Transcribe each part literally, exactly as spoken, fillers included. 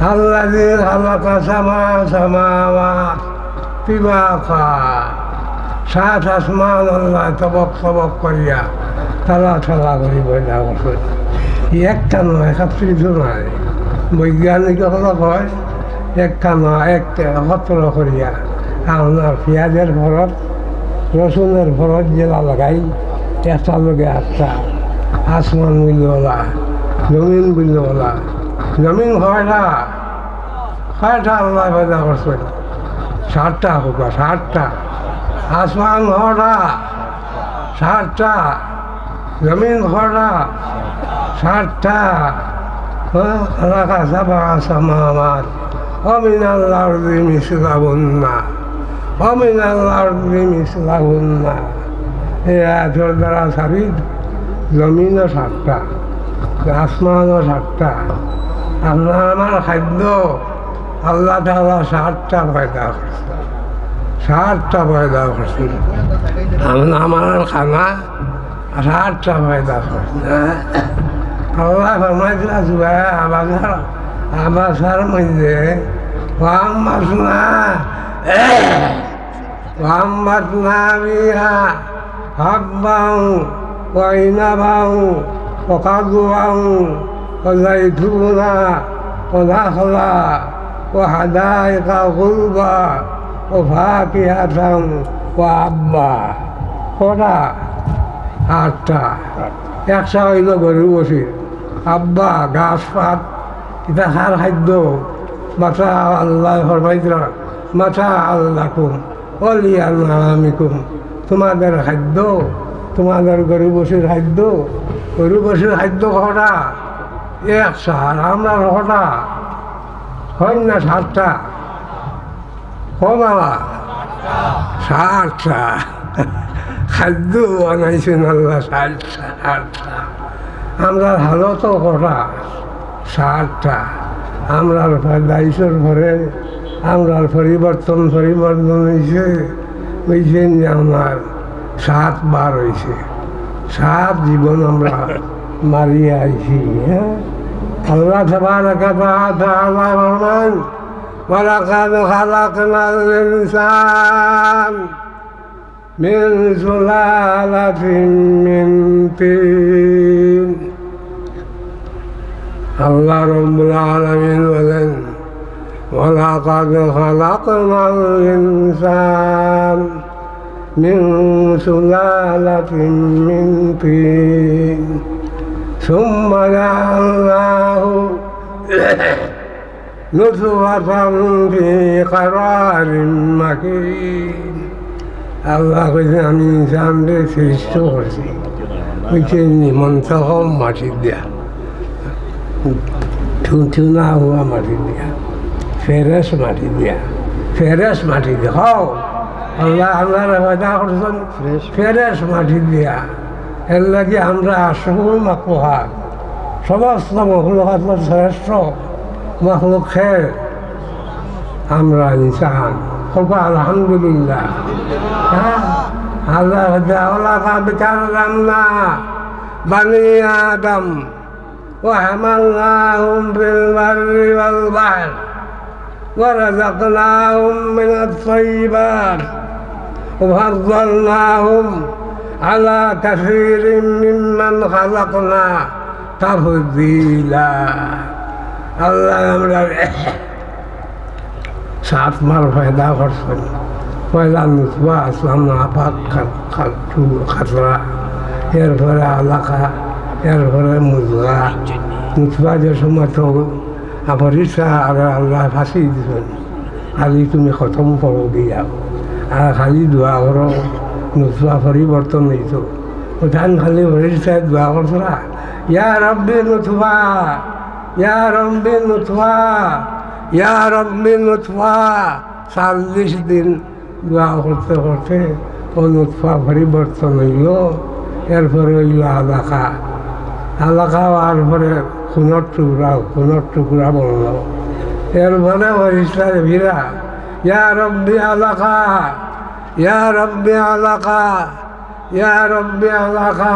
الذي خلق سبع سماوات طباقا, সাত আসমান আল্লায় তবক তবক করিয়া, তালা তালা করি পয়দা করছইন। ই একটা নয়, একত্রিত নয়। বৈজ্ঞানিক অকলে কয়, একটা নয়, এক একত্র করিয়া। আপনার পিয়াজর ফরত, রসুনর ফরত যেলা লাগাই, একটার লগে আটটা। আসমান বুলে অলা, জমিন বুলে অলা। জমিন কয়টা? কয়টা আল্লায় পয়দা করছইন? সাতটা কউক্কা, সাতটা। আসমান কয়টা? সাতটা। জমিন কয়টা? সাতটা। হ্যাঁ? خلق سبع سماوات ومن الأرض مثلهن ومن الأرض مثلهن। এই আয়াতর দ্বারা সাবিত, জমিনও সাতটা, আসমানও সাতটা। আপনার আমার খাদ্য আল্লাহ তাআলা সাতটা পয়দা করছইন, সাতটা পয়দা করছইন। আপনার আমার খানা সাতটা পয়দা করছইন। আল্লায় ফরমাইছইন সূরা আবাসার, আবাসার মধ্যে, وأنبتنا وأنبتنا فيها حبا وعنبا وقضبا وزيتونا ونخلا وحدائق غلبا وفاكهة وأبا। কয়টা? আটটা। একটা অইলো গরু বসির, আব্বা, গাছ পাত, ইটা কার খাদ্য? মাতাআ, আল্লায় ফরমাইতরা, মাতাআ লাকুম ওয়ালিআনআমিকুম, তোমাদের খাদ্য, তোমাদের গরু বসির খাদ্য। গরু বসির খাদ্য কয়টা? একটা। আর আমরার কয়টা? কইন না সাতটা? কও বাবা, সাতটা। খাদ্য বানাইছইন আল্লায় সাতটা, সাতটা। আমরার হালতও কয়টা? সাতটা। আমরার পয়দাইশর পরে, আমরার পরিবর্তন, পরিবর্তন অইছে, অইছে নি আমরার সাত বার অইছে। সাত জীবন আমরা মারিয়া আইছি, হ্যাঁ? আল্লাহ তাবারাকা ওয়া তাআলা ফরমান, ولقد خلقنا الإنسان من سلالة من طين। আল্লাহ রাব্বুল আলামিন বলেন, ولقد خلقنا الإنسان من سلالة من طين ثم جعلناه نطفة في قرار مكين। আল্লায় কইছইন, আমি ইনসানরে সৃষ্টি করছি, বুঝছইন নি, منتخب মাটি দিয়া, থুনথুনা হওয়া মাটি দিয়া, fresh মাটি দিয়া, fresh মাটি দিয়া। কও, আল্লায় আমরারে পয়দা করছইন fresh মাটি দিয়া। এরলাগি আমরা আশরাফুল মাখলুকাত, সমস্ত মখলুকাতর শ্রেষ্ঠ মখলুক কে? আমরা ইনসান। কও আলহামদুলিল্লাহ। হ্যাঁ? আল্লায় কইছইন, ولقد كرمنا بني آدم وحملناهم في البر والبحر ورزقناهم من الطيبات وفضلناهم على كثير ممن خلقنا تفضيلا। আল্লায় আমরারে সাত বার পয়দা করছইন। পয়লা নুতফা আছলাম, নাপাক কাত-, কাত-, কাতরা, এরপরে আলাকা, এরপরে মুদগা। নুতফা যে সময় তো আবার ইচ্ছা আর আল্লায় ফাঁসি দিছইন, খালি তুমি খতম পড়ো গিয়া, আর খালি দোয়া করো, নুতফা পরিবর্তন অইতো। ওখান খালি ফেরেশতায় দোয়া করছরা, ইয়া রব্বি নুতফা, ইয়া রব্বি নুতফা, ইয়া রব্বি নুতফা। চল্লিশ দিন দোয়া করতে করতে ও নুতফা পরিবর্তন অইলো, এরপরে অইলো আলাকা। আলাকা অওয়ার পরে খুনর টুকরা, খুনর টুকরা বনলো। এরপরে ফেরেশতায় ফিরা, ইয়া রব্বি আলাকা, ইয়া রব্বি আলাকা, ইয়া রব্বি আলাকা।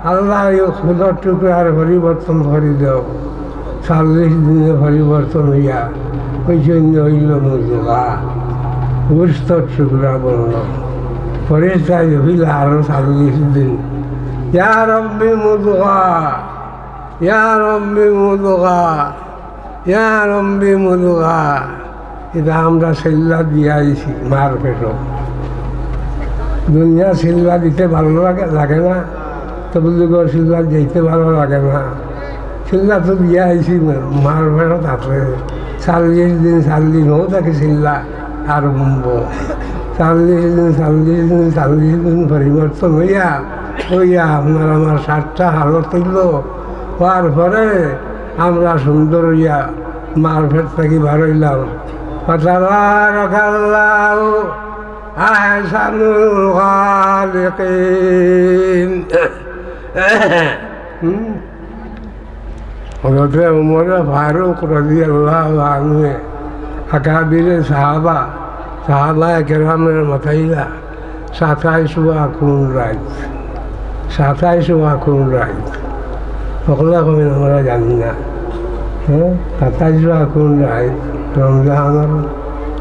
আল্লাহ, ই খুনর টুকরারে পরিবর্তন করি দেও। চল্লিশ দিনে পরিবর্তন অইয়া ওই জন্য অইল মুদগা, গোস্তর টুকরা বলল। ফেরেশতায় দিলা আরো চল্লিশ দিন, ইয়া রব্বি মুদগা, ইয়া রব্বি মুদগা, ইয়া রব্বি মুদগা। ইতা আমরা চিল্লা দিয়া আইছি মার পেটো। দুনিয়া চিল্লা দিতে ভালো লাগে, লাগে না? তবলিগর চিল্লা দিতে ভালো লাগে না? চিল্লা তো দিয়া আইছি মার পেটো। তারপরে চল্লিশ দিন, চল্লিশ দিন হো তাকে চিল্লা আরম্ভ। চল্লিশ দিন, চল্লিশ দিন, চল্লিশ দিন পরিবর্তন হইয়া, হইয়া আপনার আমার সাতটা হালত হইল। হওয়ার পরে আমরা সুন্দর হইয়া মার পেট থাকি বার হইলাম। فتبارك الله أحسن الخالقين। হুম? হযরতে উমরে ফারুক রাদিয়াল্লাহু আনহু, আকাবিরে সাহাবা, সাহাবায়ে কেরামরে মাতাইলা, সাতাইশোয়া কোন রাইত? সাতাইশোয়া কোন রাইত? হকলে কইন, আমরা জানি না। হ্যাঁ, সাতাইশোয়া কোন রাইত? রমজানর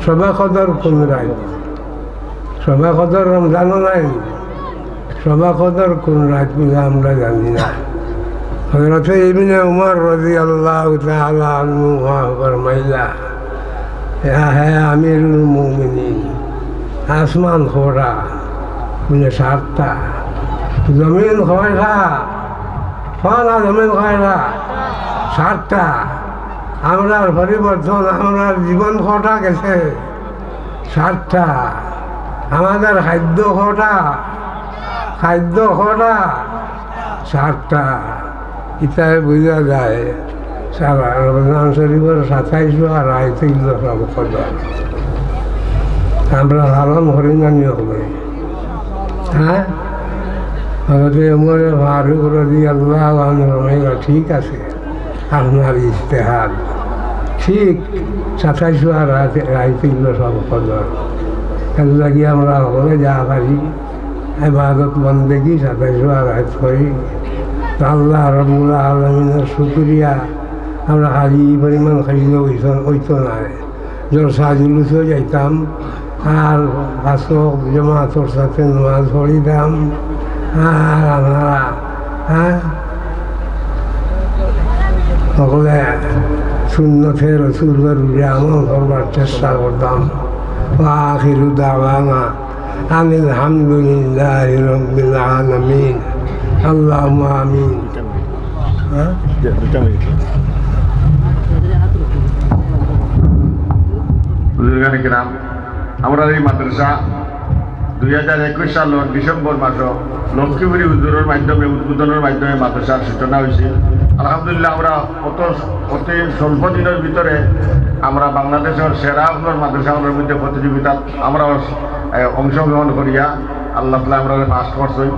শবে কদর কোন রাইত? শবে কদর রমজানো নাই। শবে কদর কোন রাইত বুলে আমরা জানি না। হযরতে ইবনে উমর রাদিয়াল্লাহু তাআলা আনহুমা ফরমাইলা, ইয়া হে আমিরুল মুমিনিন, আসমান কয়টা? বুলে, সাতটা। জমিন কয়টা? কও না, জমিন কয়টা? সাতটা। আমরার পরিবর্তন, আমরার জীবন কয়টা গেছে? সাতটা। আমাদের খাদ্য কয়টা? খাদ্য কয়টা? সাতটা। ইতায় বুঝা যায়, সারা রমজান শরীফর সাতাইশোয়া রাইত অইল শবে কদর। আমরা পালন করি না নি হকলে? হ্যাঁ? হযরতে উমরে ফারুক রাদিয়াল্লাহু আনহু ফরমাইলা, ঠিক আছে, আপনার ইজতেহাদ ঠিক, সাতাইশোয়া রাইত, রাইত অইল শবে কদর। এর লাগি আমরা হকলে যা পারি, ইবাদত বন্দেগি সাতাইশোয়া রাইত করি। আল্লাহ রাব্বুল আলামিনের শুকরিয়া, আমরা খালি ই পরিমাণ খাইলে অইতো, অইতো নায়। জলসা জুলুসও যাইতাম, আর পাঁচ ওয়াক্ত জমাতর সাথে নামাজ পড়িতাম। আর আমরা, হ্যাঁ, হকলে সুন্নতে রসুলর উপরে আমল করবার চেষ্টা করতাম। وآخر دعوانا أن الحمد لله رب العالمين. اللهم آمين. হ্যাঁ? বুজুর্গানে কেরাম, আমরার এই মাদ্রাসা দুই হাজার একুশ সালর ডিসেম্বর মাসো লক্ষ্মীপুরী হুজুরর মাধ্যমে, উদ্বোধনর মাধ্যমে মাদ্রাসার সূচনা অইছিল। আলহামদুলিল্লাহ, আমরা অত, অতি স্বল্প দিনর ভিতরে আমরা বাংলাদেশর সেরা অকলর মাদ্রাসা অকলর মধ্যে প্রতিযোগিতাত আমরাও, এ, অংশগ্রহণ করিয়া আল্লাহ তাআলা আমরারে first করছইন।